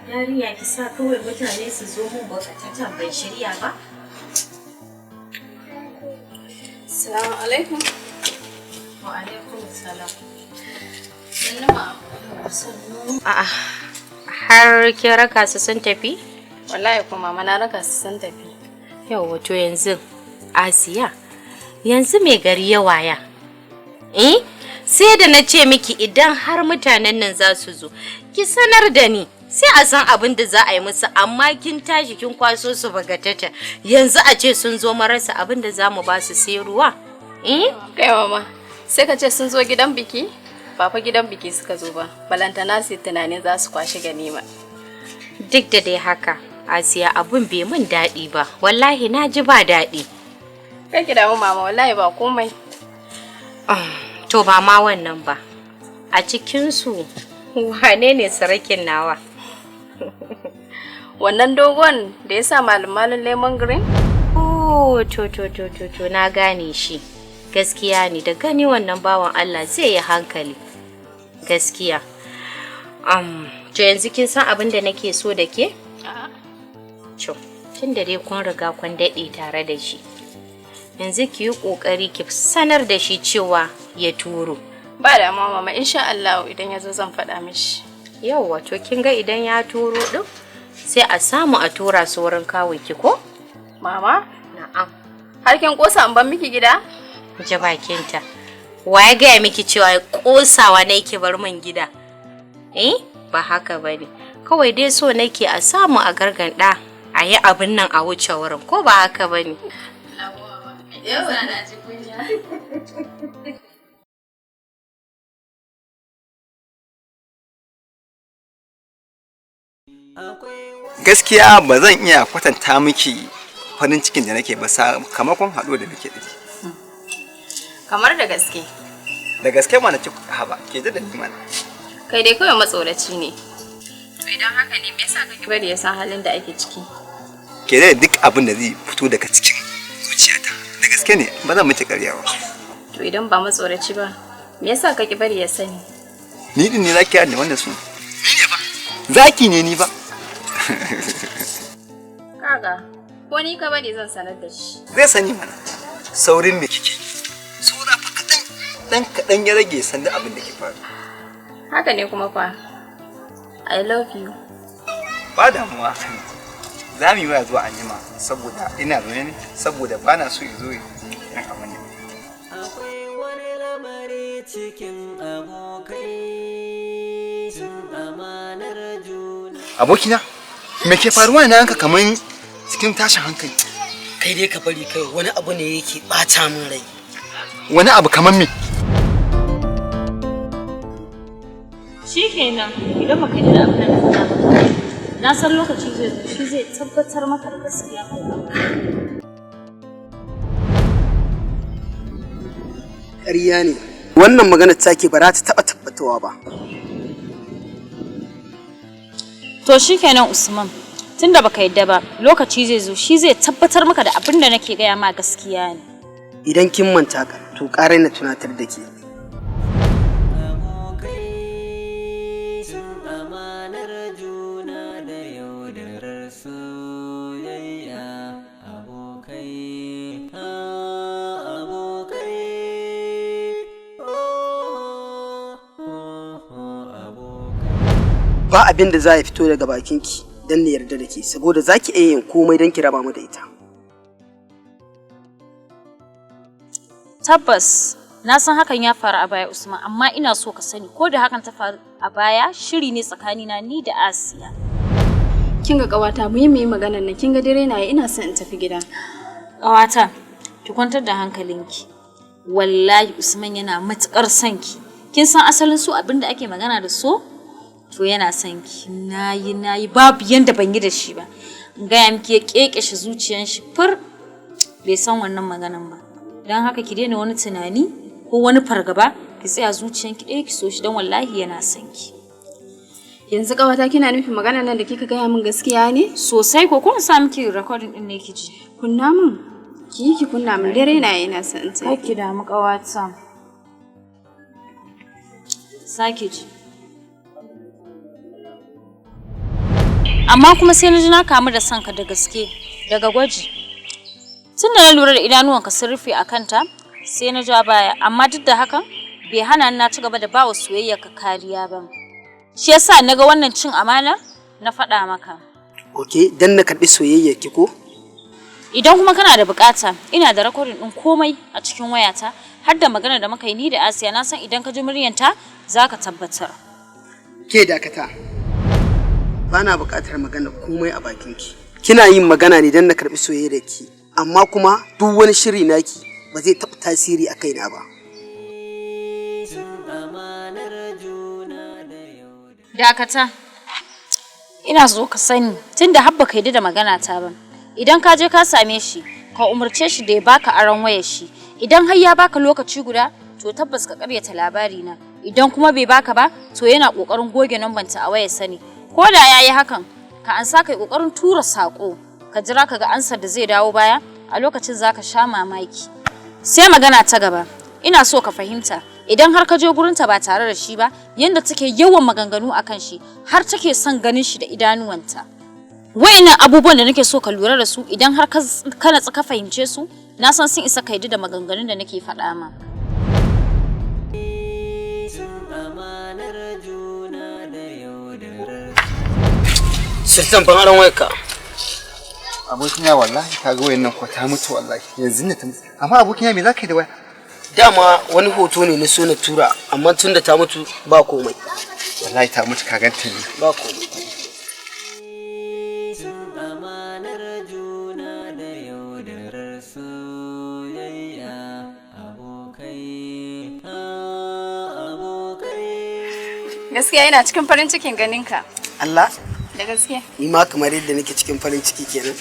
Yarinya, ki sa kawai mutane su zo mun bakatatan, ban shirya ba. Assalamu alaikum. Wa alaikum salam. Sannu ma. A'a, har kin raka su sun tafi? Wallahi ko mama, na raka su sun tafi. Yau wato yanzu Asiya, yanzu mai gari ya waya. Eh? Sai da na ce miki idan har mutanen nan za su zo, ki sanar da ni. Sai a san abin da za a yi musu, amma kin tashi kin kwaso su bagatata. Yanzu a ce sun zo marasa abin da za mu ba su sai ruwa. Eh? Kai mama, sai ka ce sun zo gidan biki? Ba fa gidan biki suka zo ba. Balantana su tunanin za su kwashi ganima. Duk da dai haka, Asiya, abun bai min daɗi ba. Wallahi na ji ba daɗi. Kai ki damu mama, wallahi ba komai. To ba ma wannan ba. A cikinsu wane ne sarakin nawa? Wannan dogon da ya sa malum-malum lemon green? Oh, to to to to to, na gane shi. Gaskiya ne, da gani wannan bawan Allah zai yi hankali. Gaskiya. To yanzu kin san abin da nake so da ke? To, tun da dai kun riga kun daɗe tare da shi. Yanzu ki yi ƙoƙari ki sanar da shi cewa ya turo. Ba da mama, insha Allah idan ya zo zan faɗa mishi. Yauwa, to kin ga idan ya turo ɗin, sai a samu a tura su wurin kawun ki ko? Mama, Na'am. har kin kosa in ban miki gida? Ji bakinta. Wa ya gaya miki cewa kosawa na yake bar min gida? Eh, ba haka ba ne. Kawai dai so nake a samu a garganda a yi abin nan a wuce wurin, ko ba haka ba ne? Yau na ji kunya. Gaskiya ba zan iya kwatanta miki farin cikin da nake ba sakamakon haɗuwa da muke da ke. Kamar da gaske. Da gaske mana, ci haba ke da ni mana. Kai dai kawai matsoraci ne. To idan haka ne, me yasa kake bari ya san halin da ake ciki? Ke da duk abin da zai fito daga cikin zuciyata da gaske ne, ba zan miki ƙarya ba. To idan ba matsoraci ba, me yasa kake bari ya sani? Ni din ne zaki da wannan su ni ne ba zaki ne ni ba. Kaga, ko ni ka bari zan sanar da shi. Zai sani mana. Saurin me kike? Saura fa kaɗan dan kaɗan ya rage san da abin da ke faru. Haka ne kuma fa. I love you. Ba damuwa, za mu yi waya zuwa anjima saboda ina zaune ne, saboda ba na so ya zo ya ji irin abin da Akwai wani lamari cikin abokai, cin amanar juna. Abokina, me ke faruwa na yanka kaman cikin tashin hankali? Kai dai ka bari kai, wani abu ne yake bata min rai. Wani abu kaman me? Shikenan, idan baka yi da abin da na faɗa maka, na san lokaci zai zo shi zai tabbatar maka da gaskiya. Ƙarya ne wannan maganar take, ba za ta taɓa tabbatowa ba. To shikenan Usman, tunda baka yadda ba, lokaci zai zo shi zai tabbatar maka da abin da nake gaya ma gaskiya ne. Idan kin manta ka, to ƙarai na tunatar da ke. Abokai, cin amanar juna da yaudarar soyayya. Abokai, abokai, oh, oh, oh, abokai. Ba abin da za ya fito daga bakinki don na yarda da ke, saboda za ki iya yin komai don ki raba mu da ita. Tabbas na san hakan ya faru a baya Usman, amma ina so ka sani ko da hakan ta faru a baya, shiri ne tsakanina ni da Asiya. Kin ga ƙawata, mu yi maganar nan, kin ga dare na yi, ina son in tafi gida. Ƙawata, ki kwantar da hankalinki. Wallahi Usman yana matuƙar son ki. Kin san asalin so, abin da ake magana da so? To yana son ki. Nayi nayi, babu yanda ban yi da shi ba. In gaya miki, ya kekeshe zuciyan shi fur, bai san wannan maganan ba. Don haka ki daina wani tunani ko wani fargaba, ki tsaya zuciyanki ɗaya ki so shi, don wallahi yana son ki. Yanzu ƙawata, kina nufin maganar nan da kika gaya min gaskiya ne? Sosai ko, kun sa miki recording din ne ki ji. Kunna min. Ki yi ki kunna min, dare na yi, ina son in tafi. Ki damu ƙawata. Sake ji. Amma kuma sai na ji na kamu da sanka da gaske daga gwaji. Tun da na lura da idanuwanka sun rufe a kanta, sai na ja baya, amma duk da hakan bai hana ni na ci gaba da bawa soyayyarka kariya ba. Shi yasa na ga wannan cin amana na faɗa maka. Ok, dan na karɓi soyayyar ki ko? Idan kuma kana da bukata, ina da rakodin ɗin komai a cikin wayata, har da magana da muka yi ni da Asiya, na san idan ka ji muryanta za ka tabbatar. Ke dakata. Bana buƙatar magana komai a bakinki. Kina yin magana ne dan na karɓi soyayyar ki, amma kuma duk wani shiri naki ba zai taɓa tasiri a kaina ba. Cin amanar juna da yau. Dakata. Ina so ka sani tunda har baka yarda da magana ta ba. Idan ka je ka same shi, ka umarce shi da ya baka aron wayar shi. Idan har ya baka lokaci guda, to tabbas ka karyata labari na. Idan kuma bai baka ba, to yana kokarin goge nambanta a wayar sani. Ko da yayi hakan, ka ansa kai kokarin tura sako, ka jira ka ga ansar da zai dawo baya, a lokacin zaka sha mamaki. Sai magana ta gaba, ina so ka fahimta, idan har ka je gurinta ba tare da shi ba, yanda take yawan maganganu akan shi, har take son ganin shi da idanuwanta. Wa'innan abubuwan da nake so ka lura da su, idan har ka natsu ka fahimce su, na san sun isa ka yi da maganganun da nake faɗa ma. Cin amanar juna da yaudarar. Sultan, ban aron wayarka. Abokina, wallahi ka ga wayan nan ko ta mutu, wallahi yanzu ne ta mutu. Amma abokina, me zaka yi da waya? Dama wani hoto ne na so na tura, amma tun da ta mutu ba komai. Wallahi ta mutu, ka ganta ne. Ba komai. Cin amanar juna da yaudarar soyayya, abokai, abokai. Gaskiya ina cikin farin cikin ganinka. Allah? Da gaske. Ni ma kamar yadda nake cikin farin ciki kenan.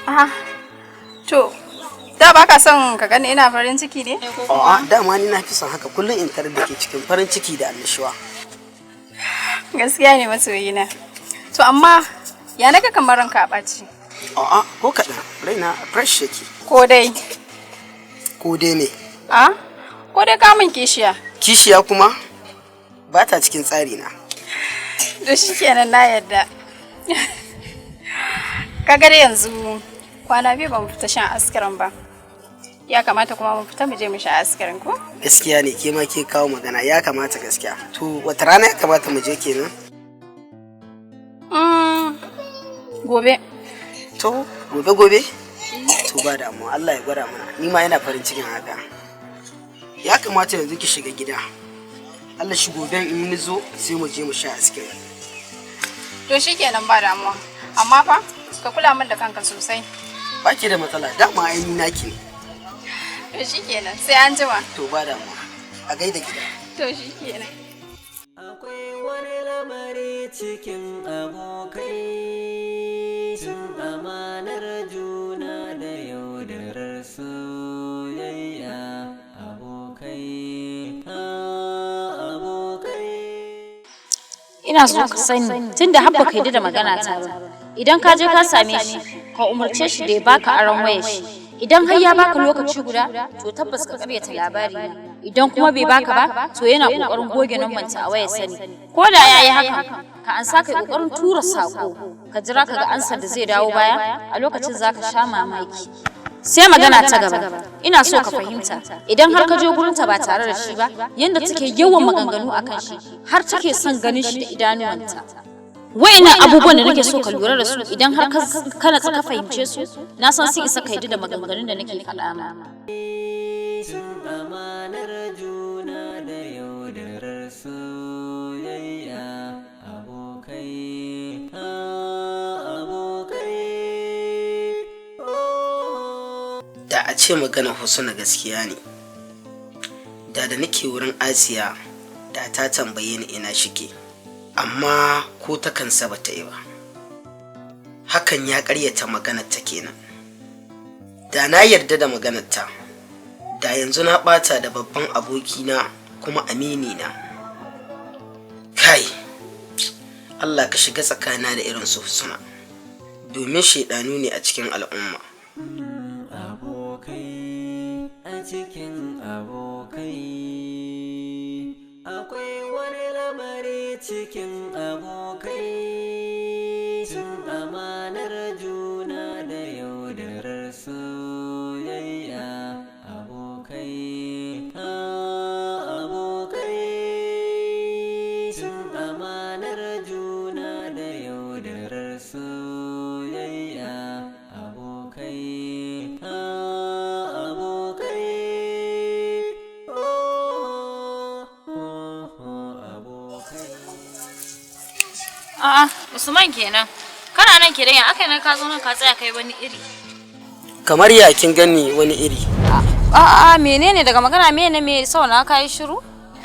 Aha. To, da baka son ka gani ina farin ciki ne? A'a, dama ni na fi son haka, kullum in tarar da ke cikin farin ciki da annashuwa. Gaskiya ne, masoyina. To amma ya naga kamar ranka a ɓaci. A'a, ko kaɗan, raina fresh yake. Ko dai. Ko dai me? A? Ko dai kamun kishiya? Kishiya kuma ba ta cikin tsari na. To shikenan, na yarda. Kaga dai yanzu kwana 2 ba mu fita shan askirin ba. Ya kamata kuma mu fita mu je mu sha askirin ko? Gaskiya ne, ke ma ke kawo magana, ya kamata gaskiya. To wata rana ya kamata mu je kenan? Gobe. To gobe gobe? To ba damuwa, Allah ya gwada mana. Ni ma ina farin cikin haka. Ya kamata yanzu ki shiga gida. Allah shi gobe in ni zo sai mu je mu sha askirin. To shikenan, ba damuwa. Amma fa ka kula min da kanka sosai. Ba ki da matsala, dama ai ni naki ne. To shikenan, sai an jima. To ba damuwa. A gaida gida. To shikenan. Akwai wani lamari cikin abokai, cin amanar juna da yaudarar soyayya, abokai, abokai. Ina so ka sani tunda har baka yarda da magana ta ba. Idan ka je ka same shi, ka umarce shi da ya baka aron wayar shi. Idan har ya baka lokaci guda, to tabbas ka karyata labari na. Idan kuma bai baka ba, to yana kokarin goge nambanta a wayar sani. Ko da yayi hakan, ka ansa kai kokarin tura sako, ka jira ka ga ansar da zai dawo baya, a lokacin zaka sha mamaki. Sai magana ta gaba, ina so ka fahimta, idan har ka je gurinta ba tare da shi ba, yanda take yawan maganganu akan shi, har take son ganin shi da idanuwanta. Wa'innan abubuwan da nake so ka lura da su, idan har ka natsu ka fahimce su, na san sun isa ka yi da maganganun da nake faɗa ma. Cin amanar juna da yaudarar soyayya, abokai, abokai. Da a ce magana Husna gaskiya ne, da nake wurin Asiya da ta tambaye ni ina shike, amma ko ta kansa ba ta yi ba. Hakan ya karyata maganar ta kenan. Da na yarda da maganar ta, da yanzu na bata da babban abokina kuma aminina. Kai, Allah ka shiga tsakana da irin su Husna, domin shaidanu ne a cikin al'umma. Abokai a cikin abokai, akwai wani lamari. Cikin abokai, cin amanar juna da yaudarar soyayya. Abokai, abokai, cin amanar juna da yaudarar soyayya. Abokai, abokai, oh, oh, oh, abokai. A'a, Usman kenan. Kana nan kenan, ya aka nan ka zo nan ka tsaya kai wani iri. Kamar ya kin gani wani iri? A'a, menene daga magana mene me sau na kai shiru?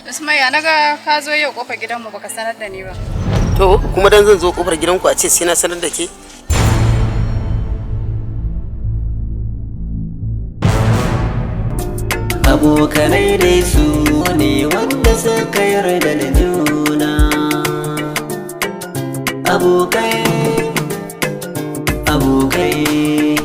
Usman, ya naga ka zo yau kofar gidanmu baka sanar da ni ba. To kuma dan zan zo kofar gidanku a ce sai na sanar da ke? Abokanai dai su ne wanda suka yarda da juna. Abokai, abokai.